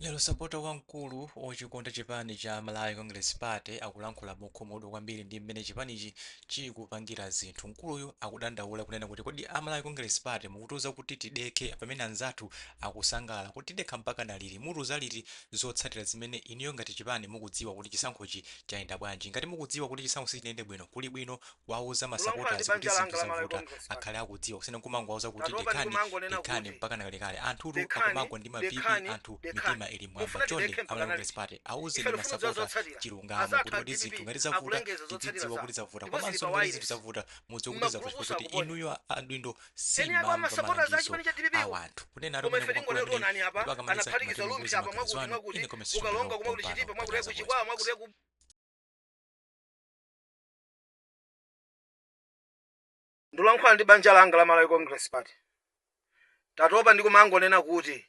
Lero sapota wamkulu ochikonda chipani cha Malawi Congress Party akulankhula mokhumudwa kwambiri ndi mmene chipanichi chikupangira zinthu. Mkuluyu akudandaula kunena kuti kodi a Malawi Congress Party mukutiuza kuti tidekhe pamene anzathu akusangalala, kuti tidekha mpakana liti? Mutiuza liti zotsatira zimene inuyo ngati chipani mukudziwa kuti chisankhochi chayenda bwanji? Ngati mukudziwa kuti chisankho sichinayende bwino, kuli bwino kuwauza ma Ndikulankhula ndi supporters kuti banja langa zinthu la Malawi zavuta Congress Party. akhale akudziwa kusiyana nkumangowauza kuti Tatopa ndi dekhani kumangonena dekhani kuti mpakana kalekale. Anthutu dekhani, akumagwa ndi ma BP, dekhani, anthu dekhani. mitima ili mmwamba. Mufuna Chonde tidekhe a mpakana Malawi Congress liti? Party Ife auzeni ma tifuna kudziwa supporter zotsatira. chilungamo Azathu kuti a kodi zinthu DPP ngati zavuta akulengeza zotsatira tidzidziwa zawo kuti zavuta, ndipo zili komanso pa ngati zinthu wireless. zavuta mudziwe kuti zavuta M'magulupuso chifukwa choti akuponya. inuyo adindo Eni ake simamva amasupporters a malangizo chipani cha DPP a wo. wanthu. Kunena Koma ati ife kumene tingonena kumakula kuti amene onani apa ndipo akamaliza anaphatikiza timati Rumphi mubuze apa maganizo mwakuti anu mwakuti in the comment section kukalonga below kumwakuti pompano Chitipa pa mwakuti Nyasa ku Voice Chikwawa Box. mwakuti ku Ndikulankhula ndi banja langa la Malawi Congress Party. Tatopa ndi kumangonena kuti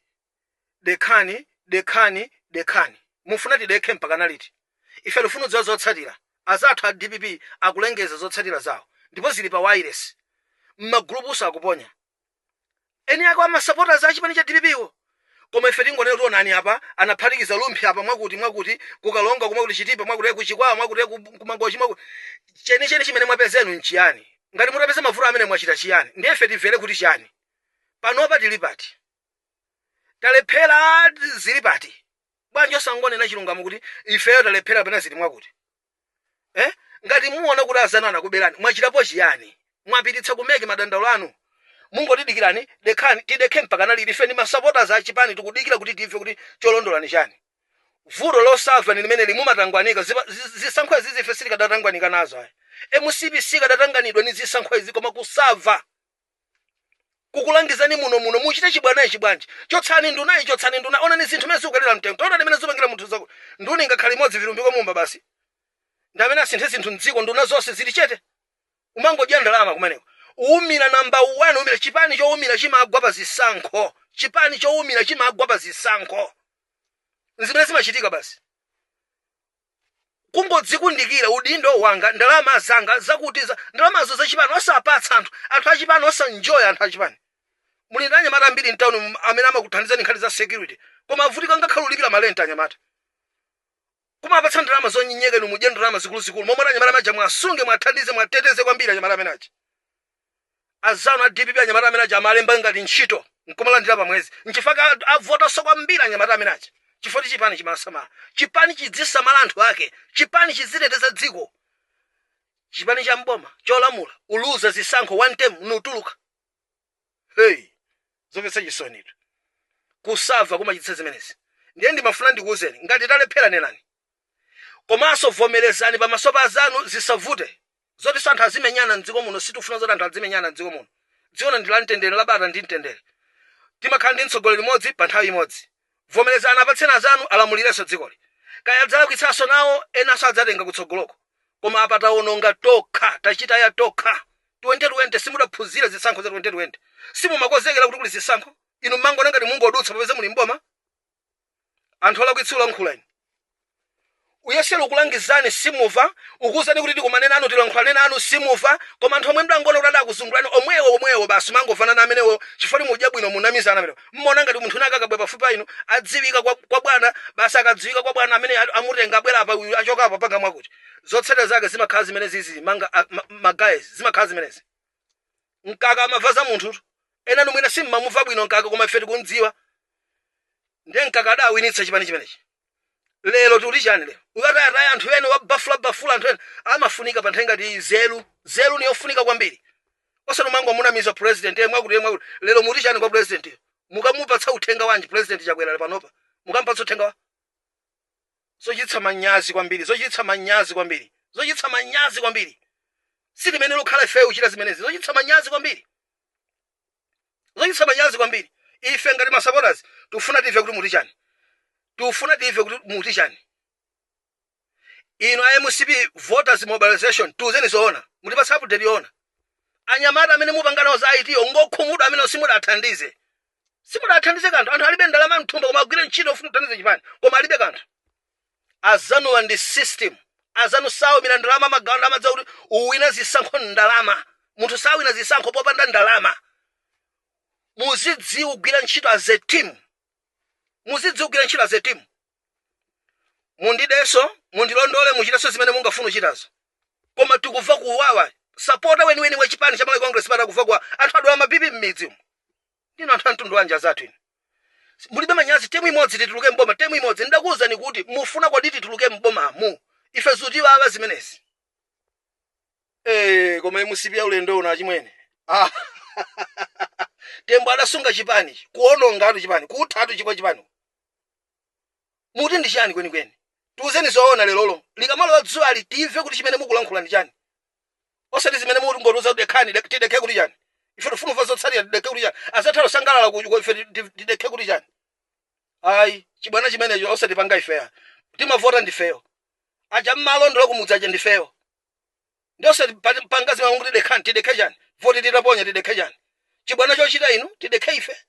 dekhani, dekhani, dekhani. Mufuna tidekhe mpakana liti? Ife tifuna kudziwa zotsatira. Azathu a DPP akulengeza zotsatira zawo ndipo zili pa wireless. M'magulupuso akuponya. Eni ake amasupporters a chipani cha DPP wo. Koma ife tingonena kuti onani apa anaphatikiza Rumphi apa mwakuti mwakuti kukalonga kumwakuti Chitipa mwakuti kuchikwawa mwakuti kumangochi mwakuti. Chenicheni chimene mwapeza inu nchiyani? Ngati mutapeza mavuto amene mwachita chiyani? Ndiye ife timvere kuti chiyani? Panopa tili pati? Talephera zili pati? Bwanji osangonena chilungamo kuti ifeyo talephera kapena zili mwakuti? Eh? Ngati muona kuti azanu anakuberani, mwachitapo chiyani? Mwapititsa ku MEC madandaulo anu? Mungotidikirani, dekhani, tidekhe mpakana liti? Ife ndi masupporters a chipani tikudikira kuti timve kuti cholondola ni chani. Vuto losamva ni limeneli mumatangwanika. Zisankho izi ife sitikadatangwanika nazo ayi. MCP sikadatanganidwa ni zisankho izi koma kusamva. Kukulangizani muno muno muchite chibwana ichi bwanji? Chotsani ndunayi, chotsani nduna. Onani zinthu mmene zikukhalira mtengo. Taonani mmene zikupangira munthu zako. Nduna ingakhale imodzi Vitumbiko Mumba basi. Ndi amene asinthe zinthu mdziko nduna zonse zili chete. Umangodya ndalama kumeneko. Uumira number 1 umira chipani chowumira chimagwa pa zisankho. Chipani chowumira chimagwa pa zisankho. Nzimene zimachitika basi. Kungodzikundikira udindo wanga ndalama zanga zakuti za ndalamazo zachipani osapatsa anthu anthu achipani osanjoya anthu achipani. Muli ndi anyamata ambiri mtown amene amakuthandizani nkhani za security koma avutika ngakhale ulipira malenti anyamata. Kumapatsa ndalama zonyenyeka inu mudye ndalama zikuluzikulu momwe anyamata amaja mwasunge mwathandize mwateteze kwambiri anyamata amene aja. Azanu a DPP anyamata amene aja amalemba ngati ntchito nkumalandira pa mwezi. Nchifukwa avotanso kwambiri anyamata amene aja. Chifukwa kuti chipani chimasamala. Chipani chidzisamala anthu ake. Chipani chidziteteza dziko. Chipani cha mboma cholamula uluza zisankho one term nutuluka. Hey, zomvetsa chisonitu. Kusamva kumachititsa zimenezi. Ndiye ndimafuna ndikuwuzeni ngati talephera nenani. Komanso vomerezani pamaso pa azanu zisavute. Zotinso anthu azimenyana mdziko muno sitikufuna zoti anthu azimenyana mdziko muno. Dziko ndi la mtendere la bata ndi mtendere. Timakhala ndi mtsogoleri mmodzi pa nthawi imodzi. Vomerezani apatseni azanu alamulirenso dzikoli. Kaya adzalakwitsanso nawo enanso adzatenga kutsogoloko. Koma apa tawononga tokha, tachitaya tokha. 2020 simudaphunzire zisankho za 2020. Simumakonzekera kuti kuli zisankho. Inu mmangoona ngati mungodutsa popeza muli mboma. Anthu olakwitsa ulankhula inu. Uyesera ukulangizani simuva, ukuuzani kuti tikumane nanu tilankhulane nanu simuva, koma anthu omwe mdangoona kuti adakuzungulani omwewo omwewo basi mangovanana amenewo chifukwa kuti mudya bwino munamizana amenewo. Mmaona ngati munthu wina akakabwera pafupi pa inu adziwika kwa, kwa bwana basi akadziwika kwa bwana amene amutenga abwera apa uyu achoka apa panga mwakuti. Zotsatira zake zimakhala zimene zizi manga a, ma, ma guys zimakhala zimenezi. Mkaka amava za munthutu. Enanu mwina simmamuva bwino mkaka koma ife tikumdziwa. Ndiye mkaka adawinitsa chipani chimenechi. Lero tikuti chani lero? Ukatayataya anthu ena wabafula bafula anthu ena amafunika pa nthawi ngati iyi zeru. Zeru ni yofunika kwambiri. Osati umangomunamiza president eh mwakuti eh mwakuti. Lero muti chani kwa president yo? Mukamupatsa uthenga wanji president Chakwera panopa? Mukamupatsa uthenga wa? Zochititsa manyazi kwambiri, zochititsa manyazi kwambiri. Zochititsa manyazi kwambiri. Sitimene lokhala ifeyo kuchita zimenezi. Zochititsa manyazi kwambiri. Zochititsa manyazi kwambiri. Ife ngati ma supporters tikufuna timve kuti muti chani. Tikufuna timve kuti muti chani. Inu a MCP voters mobilization tiuzeni zoona. Mutipatsa update yoona. Anyamata amene mupanga nawo za IT ngokhumudwa amene simudathandize. Simudathandize kanthu. Anthu alibe ndalama mthumba koma agwire ntchito ofuna kuthandiza chipani koma alibe kanthu. Azanuwa ndi system. Azanu sawumira ndalama amagawa ndalama zakuti uwina zisankho ndalama. Munthu sawina zisankho popanda ndalama. Muzidziwa kugwira ntchito as a team. Muzidziwukira ntchito as a team. Mundidenso, mundilondole, muchitenso zimene mungafune kuchitazo, koma tikumva kuwawa. Supporter weniweni wa chipani cha Malawi Congress Party akuva kuwawa. Anthu adwala ma BP m'midzi umu. Ndino anthu amtundu wanji azathu inu? Mulibe manyazi? Term imodzi tituluke mboma, term imodzi. Ndakuwuzani kuti mufuna kodi tituluke mbomamu? Ife zutiwawa zimenezi. Koma MCP ya ulendo uno, achimwene. Ah. Tembo adasunga chipani, kuononga atu chipani, kuthatu chikwa chipani. Muti ndi chani kwenikweni? Tiuzeni zoona lerolo likamalowa dzuwali, timve kuti chimene mukulankhula ndi chani, osati zimene muti ngotiuza kuti dekhani. Tidekhe kuti chani? Ife tifuna kumva zotsatira. Tidekhe kuti chani? Azathala osangalala ife tidekhe kuti chani? Ayi, chibwana chimenecho osatipanga ifeya. Timavota ndifeyo, aja mmalondola kumudzi aja ndifeyo, ndi osati panga zimene kuti dekhani. Tidekhe chani? Voti titaponya, tidekhe chani? Chibwana chochita inu, tidekhe ife?